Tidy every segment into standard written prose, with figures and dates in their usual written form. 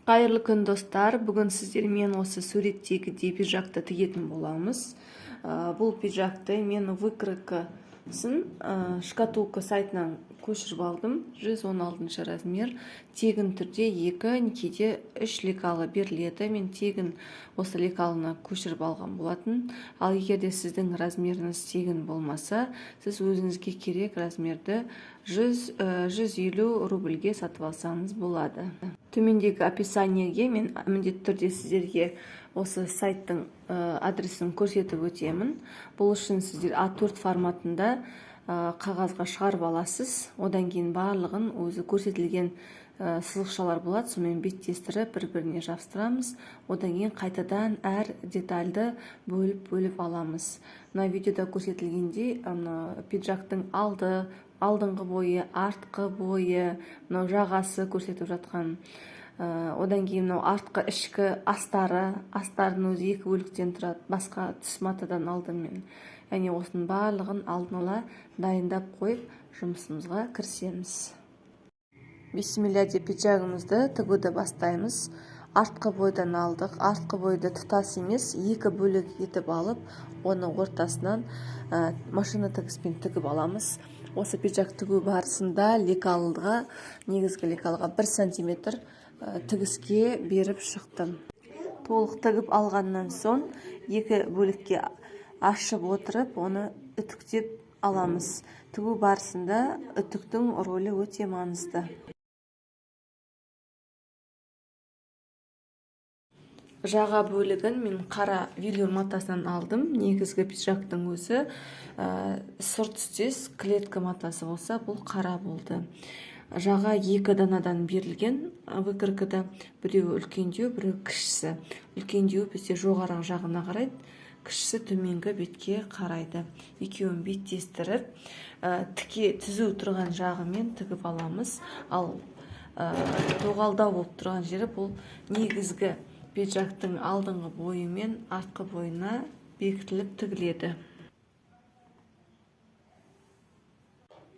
Қайырлы күн, достар! Бүгін сіздермен осы суреттегідей пиджакты тігетін боламыз. Бұл пиджакты мен выкройкасын шкатулка сайтынан көшіріп алдым. 116 размер. Тегін түрде 2, кейде 3 лекалы беріледі. Мен тегін осы лекалыны көшіріп алған болатын. Ал егер де сіздің размеріңіз тегін болмаса, сіз өзіңізге керек размерді 150 рубльге сатып алсаңыз болады. Төмендегі описаниеге мен міндетті түрде сіздерге осы сайттың адресін көрсетіп өтемін. Бұл үшін сіздер А4 форматында қағазға шығарып аласыз. Одан кейін барлығын өзі көрсетілген сызықшалар болады, сонымен беттестіріп бір-біріне жабыстырамыз. Одан кейін қайтадан әр детальді бөліп-бөліп аламыз. Мына видеода көрсетілгендей, мына пиджактың алдыңғы бойы, артқы бойы, мынау жағасы көрсетіп жатқан. Одан кейін мынау артқы ішкі астары, астардың өзі екі бөліктен тұрады, басқа түс матадан алдым мен. Яғни осының барлығын алдын ала дайындап қойып, жұмысымызға кірісеміз. Бисмилля деп пиджагымызды тігуді бастаймыз. Артқы бойдан алдық. Артқы бойды тұтас емес, екі бөлік етіп алып, оны ортасынан машина тігіспен тігіп аламыз. Осы пиджак тігу барысында лекалға, негізгі лекалға 1 сантиметр тігіске беріп шықтым. Толық тігіп алғаннан соң екі бөлікке ашып отырып, оны үтіктеп аламыз. Тігу барысында үтіктің рөлі өте маңызды. Жаға бөлігін мен қара велюр матасынан алдым. Негізгі пиджактың өзі сұр түстес клетка матасы болса, бұл қара болды. Жаға екі данадан берілген выкройкада, біреуі үлкендеу, біреуі кішісі. Үлкендеуі бізде жоғарғы жағына қарайды, кішісі төменгі бетке қарайды. Екеуін беттестіріп, тіке түзу тұрған жағымен тігіп аламыз. Ал доғалдау болып тұрған жері бұл негізгі пиджактың алдыңғы бойы мен артқы бойына бекітіліп тігіледі.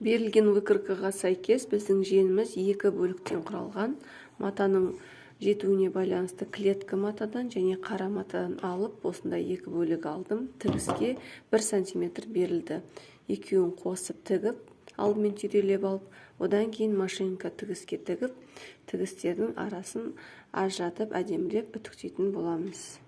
Берілген выкройкаға сәйкес біздің жеңіміз екі бөліктен құралған. Матаның жетуіне байланысты клетка матадан және қара матадан алып, осындай екі бөлік алдым. Тігіске 1 сантиметр берілді. Екеуін қосып тігіп, алдымен түйрелеп алып, одан кейін машинка тігіске тігіп, тігістердің арасын ажыратып, әдемілеп үтіктейтін боламыз.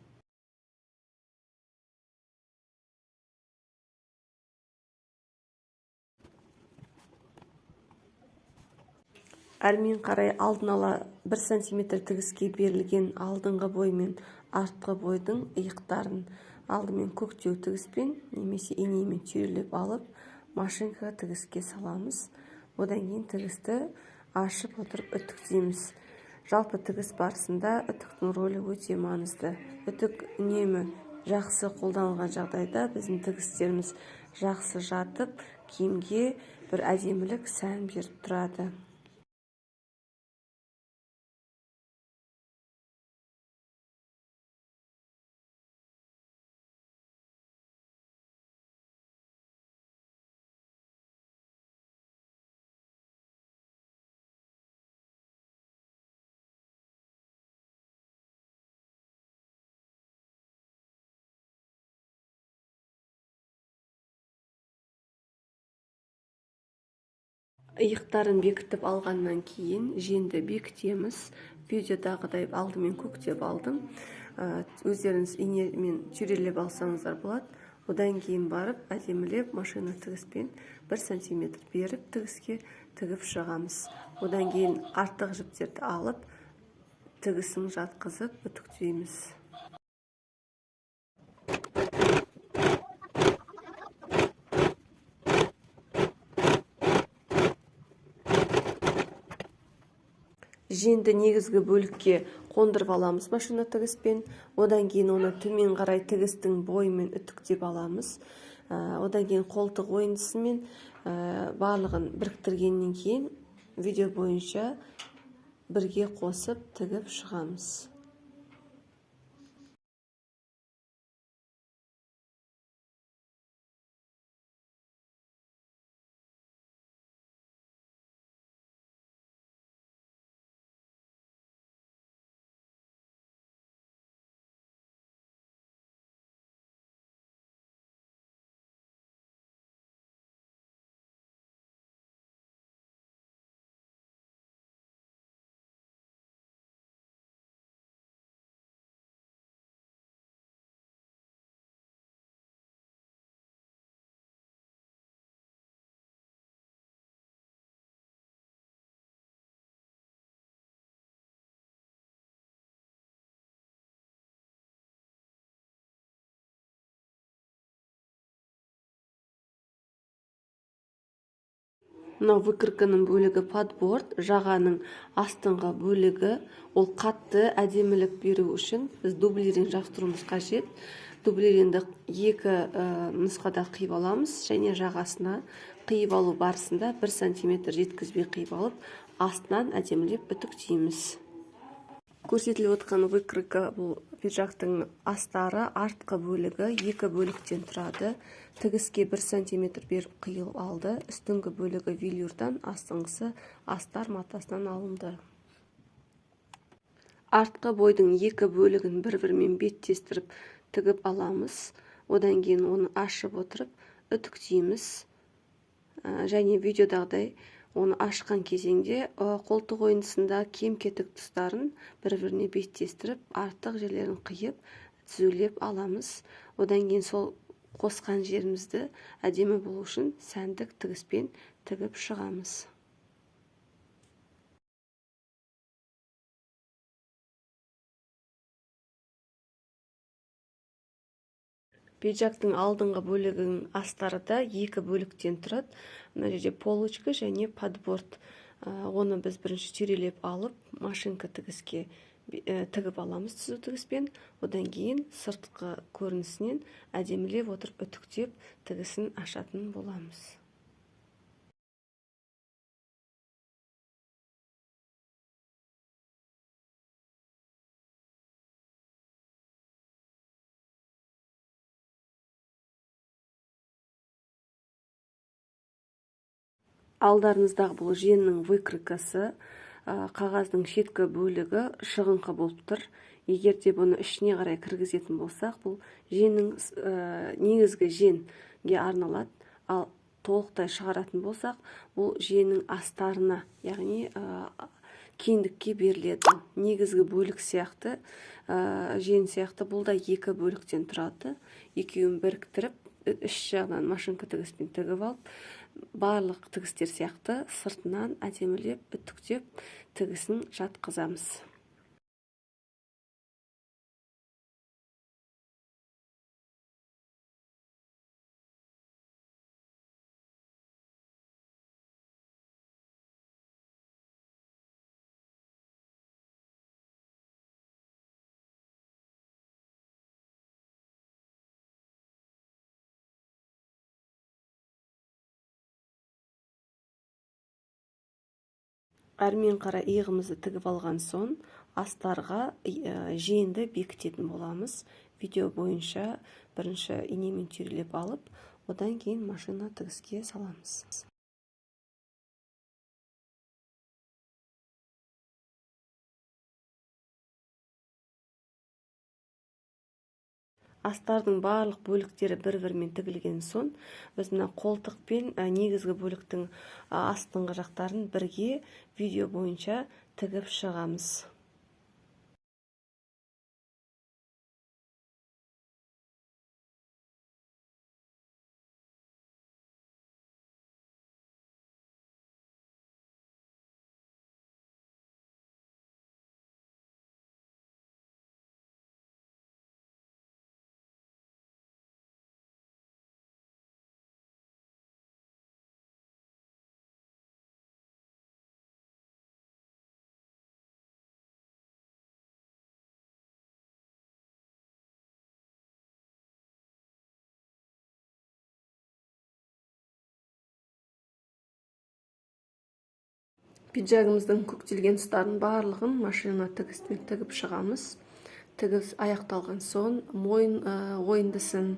Әрмен қарай алдын ала 1 сантиметр тігіске берілген алдыңғы бой мен артқы бойдың иықтарын алдымен көктеу тігіспен немесе инемен түйрелеп алып, машинка тігіске саламыз. Одан кейін тігісті ашып отырып үтіктейміз. Жалпы тігіс барысында үтіктің рөлі өте маңызды. Үтік үнемі жақсы қолданылған жағдайда біздің тігістеріміз жақсы жатып, киімге бір әдемілік сән беріп тұрады. Иықтарын бекітіп алғаннан кейін жеңді бекітеміз. Видеодағыдай алдымен көктеп алдым. Өздеріңіз инемен түйрелеп алсаңыздар болады. Одан кейін барып әдемілеп машина тігіспен 1 сантиметр беріп тігіске тігіп шығамыз. Одан кейін артық жіптерді алып, тігісін жатқызып үтіктейміз. Жеңді негізгі бөлікке қондырып аламыз машина тігіспен. Одан кейін оны төмен қарай тігістің бойымен үтіктеп аламыз. Одан кейін қолтық ойындысымен барлығын біріктіргеннен кейін видео бойынша бірге қосып тігіп шығамыз. Мынау выкройканың бөлігі подборт, жағаның астыңғы бөлігі. Ол қатты әдемілік беру үшін біз дублерин жабыстыруымыз қажет. Дублеринді екі нұсқада қиып аламыз және жағасына қиып алу барысында 1 сантиметр жеткізбей қиып алып, астынан әдемілеп үтіктейміз. Көрсетіліп отқан выкройка бұл пиджактың астары, артқы бөлігі екі бөліктен тұрады. Тігіске 1 сантиметр беріп қиылып алды. Үстіңгі бөлігі велюрдан, астыңғысы астар матасынан алынды. Артқы бойдың екі бөлігін бір-бірімен беттестіріп тігіп аламыз. Одан кейін оны ашып отырып үтіктейміз. Және видеодағыдай оны ашқан кезеңде қолтық ойындысында кем-кетік тұстарын бір-біріне беттестіріп, артық жерлерін қиып, түзулеп аламыз. Одан кейін сол қосқан жерімізді әдемі болу үшін сәндік тігіспен тігіп шығамыз. Пиджактың алдыңғы бөлігінің астары да екі бөліктен тұрады. Мына жерде полочка және подборт. Оны біз бірінші түйрелеп алып, машинка тігіске тігіп аламыз түзу тігіспен. Одан кейін сыртқы көрінісінен әдемілеп отырып үтіктеп тігісін ашатын боламыз. Алдарыңыздағы бұл жеңнің выкройкасы, қағаздың шеткі бөлігі шығыңқы болып тұр. Егер де бұны ішіне қарай кіргізетін болсақ, бұл жеңнің негізгі жеңге арналады. Ал толықтай шығаратын болсақ, бұл жеңнің астарына, яғни кеңдікке беріледі. Негізгі бөлік сияқты, жең сияқты бұл да екі бөліктен тұрады. Екеуін біріктіріп, іш жағынан машинка тігіспен тігіп алып, барлық тігістер сияқты сыртынан әдемілеп үтіктеп тігісін жатқызамыз. Әрмен қара иығымызды тігіп алған соң, астарға жеңді бекітетін боламыз. Видео бойынша бірінші инемен түйрелеп алып, одан кейін машина тігіске саламыз. Астардың барлық бөліктері бір-бірімен тігілген соң, біз мына қолтық пен негізгі бөліктің астыңғы жақтарын бірге видео бойынша тігіп шығамыз. Пиджагымыздың көктелген тұстарын барлығын машина тігіспен тігіп шығамыз. Тігіс аяқталған соң мойын ойындысын,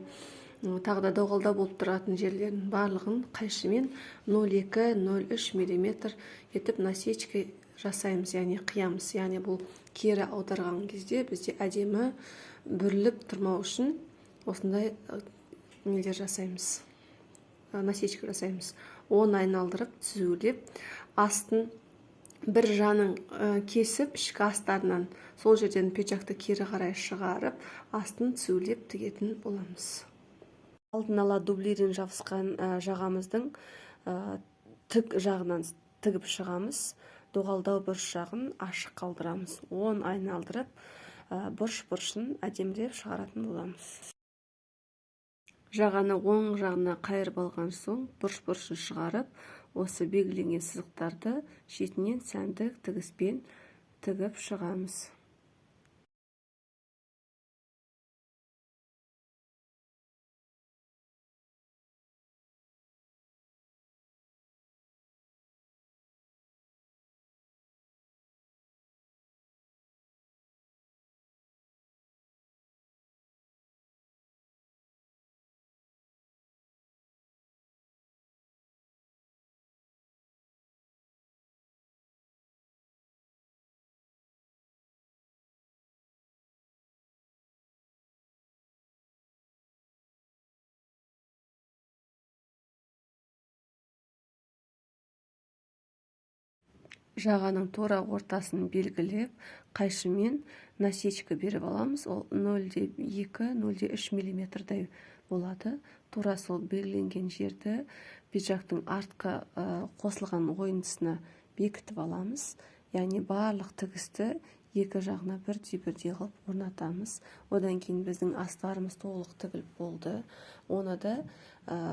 тағы да доғалда болып тұратын жерлерін барлығын қайшымен 0,2-0,3 миллиметр етіп насечка жасаймыз, яғни қиямыз. Яғни бұл кері аударған кезде бізде әдемі бүріліп тұрмау үшін осындай нелер жасаймыз, насечка жасаймыз. Оны айналдырып, түзулеп, астын бір жанын кесіп, ішкі астарынан сол жерден пиджакты кері қарай шығарып, астын түзулеп тігетін боламыз. Алдын ала дублерин жабысқан жағамыздың тік жағынан тігіп шығамыз. Доғалдау бұрыш жағын ашық қалдырамыз. Оны айналдырып, бұрыш-бұрышын әдемілеп шығаратын боламыз. Жағаны оң жағына қайырып алған соң, бұрыш-бұрышын шығарып, Осы белгіленген сызықтарды шетінен сәнді тігіспен тігіп шығамыз. Жағаның тура ортасын белгілеп, қайшымен насечка беріп аламыз. Ол 0,2, 0,3 миллиметрдей болады. Тура сол белгіленген жерді пиджактың артқы қосылған ойындысына бекітіп аламыз. Яғни барлық тігісті екі жағына бірдей-бірдей қылып орнатамыз. Одан кейін біздің астарымыз толық тігіліп болды. Оны да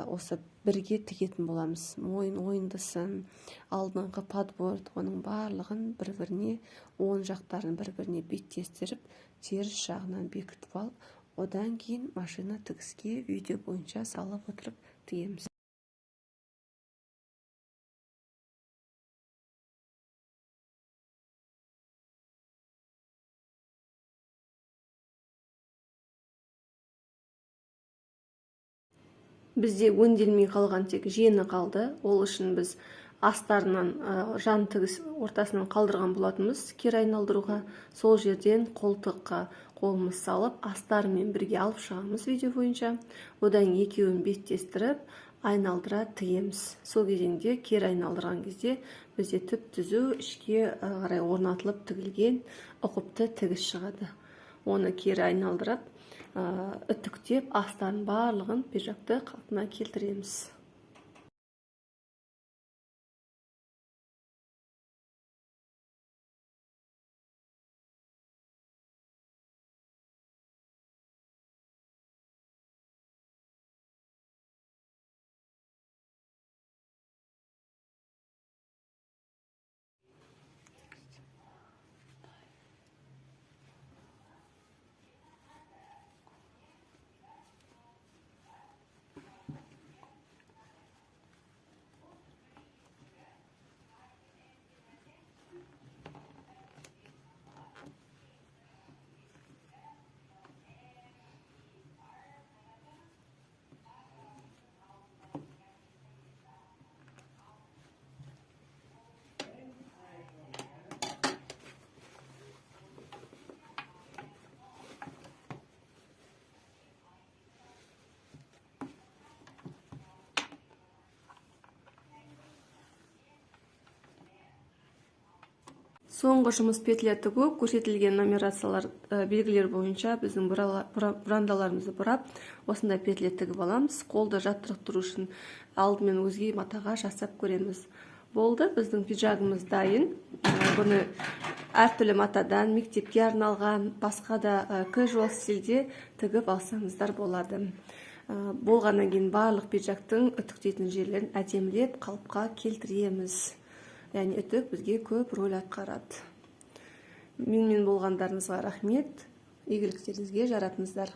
осы бірге тігетін боламыз. Мойын ойындысын, алдыңғы подборт, оның барлығын бір-біріне, оң жақтарын бір-біріне беттестіріп, теріс жағынан бекітіп алып, одан кейін машина тігіске видео бойынша салып отырып тігеміз. Бізде өңделмей қалған тек жеңі қалды. Ол үшін біз астарынан, жан тігіс ортасынан қалдырған болатынбыз кері айналдыруға. Сол жерден қолтыққа қолымыз салып, астарымен бірге алып шығамыз видео бойынша. Одан екеуін беттестіріп, айналдыра тігеміз. Сол кезеңде кері айналдырған кезде бізде түп-түзу ішке қарай орнатылып тігілген ұқыпты тігіс шығады. Оны кері айналдырып, үтіктеп, астарын барлығын пиджакты қалпына келтіреміз. Соңғы жұмыс петля тігу көрсетілген нумерациялар, белгілер бойынша біздің бұрандаларымызды бұрап, осындай петля тігіп аламыз. Қолды жаттықтыру үшін алдымен өзге матаға жасап көреміз. Болды, біздің пиджагымыз дайын. Бұны әртүрлі матадан, мектепке арналған, басқа да casual стильде тігіп алсаңыздар болады. Болғаннан кейін барлық пиджактың үтіктейтін жерлерін әдемілеп қалыпқа келтіреміз. Яғни үтік бізге көп рөл атқарады. Менімен болғандарыңызға рахмет. Игіліктеріңізге жаратыңыздар.